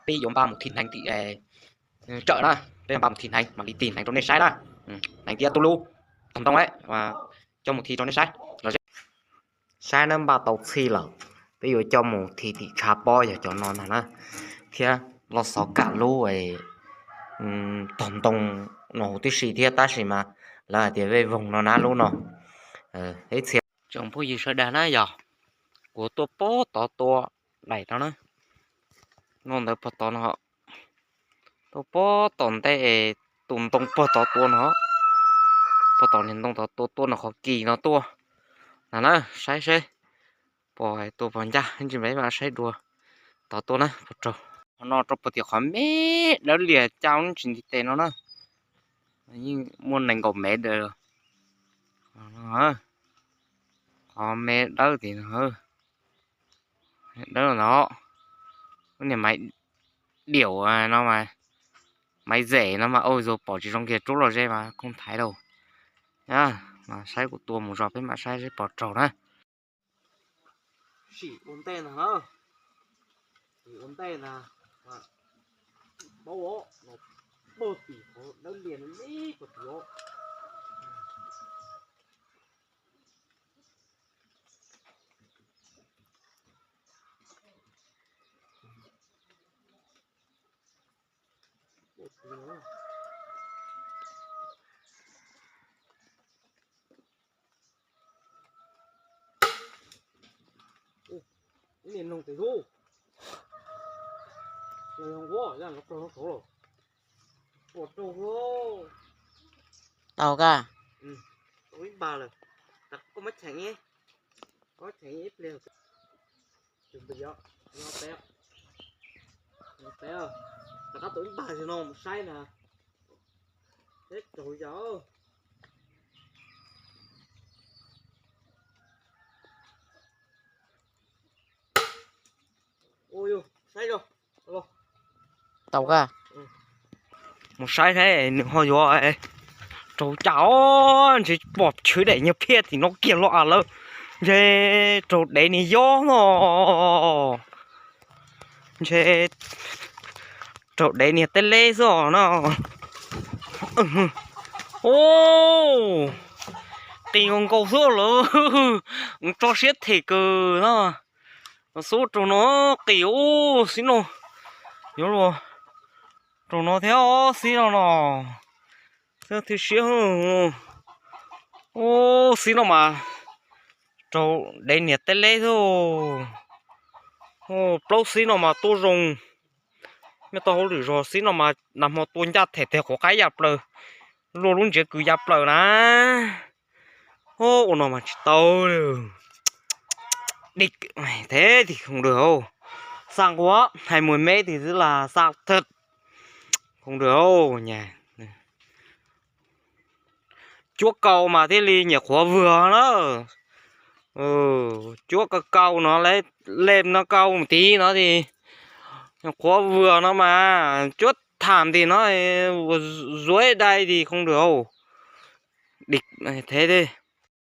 Peb yuav npaj mus thim hneev tim tsawm na, peb yuav npaj mus thim hneev mam li tig hneev rau nej saib na. Hneev thiab tub lub tog ntoo coj mus thim rau nej saib. Saib na, npaj tau txhij lawm, peb yuav coj mus thim tim tshav pob yog cov no ntag na, thiab los xov kam lub tog ntoo no huv tib si thiab, tab sis mas lawv hais tias vej voog no na lub no. Ib txhia tsoom phooj ywg sawv daws na, yog kuv tuaj pog tod tua daim no na, no ntawd pog tod no, tuaj pog tom ntej es tus ntoo pog tod tua no, pog tom niag ntoo tod tua, tua no qhov kis no tuaj na na, saib seb pog tua pog ncaj ntsis, peb mam saib dua tod tuaj na, pog raug. Qhov no rau puag tim qhov me dawb lias caj tsis nti tes no na, yeej muaj nees nkaum mev daws. Qhov me dawb tim no, dawb no, niag maiv diaum no mas, maiv zem no mas, ua zoo pom tsis zoo kiag, rub los ze mas khooj thaiv lauj. Mas saib kuv tua mus zog peb mam saib seb pog raug na. Sim ua ntej ntag na, sim ua ntej ntag, paub os, no pog tim qhov dawb lias no ib puag tim os. Ib niag noog tes ub, ua, ua rau hauv los, ua rau, tau ka, tau ib npag lawm, koj muab cheem, koj cheem ib pliag, tus npis, peb, peb, rov qab tau ib npag no mus saib na, peb raug yog. Ua, saib, tau ka, mus saib saib nws ho yuav raug cas os, ntshe pom tshwv daim nyuag phiaj tim no kiag los as lawm, ntshe raug dev niag yob no, ntshe raug dev niag teb leb xwb os no. Ub, qis nkaus nkaus xwb lawm, tso siab them kawg no. Xub raug no qis ub xib no, yuav luag raug no thiab xib no no, thiab siab. Ub, xib no mas raug dev niag teb leb xwb. Plaub xib no mas tuaj zoo, nyob tau hauj lwm zog, xib no mas nag hmo tua ncaj them tiag, quav qaib ya plaws, luaj lub ntsiab kws ya plaws na. Ua no mas tsis tau. Dim, thế thì không được. Xa quá, hai mươi mét thì rất là xa thật. Không được. Cuab kaus mas thiaj li nyiam qhuav vwg na. Cuab kaus kaus no, lem no kaus mus tid no ces qhuav vwg no mas, cuab tham tim no, zuav dai tim không được. Dim, thế thì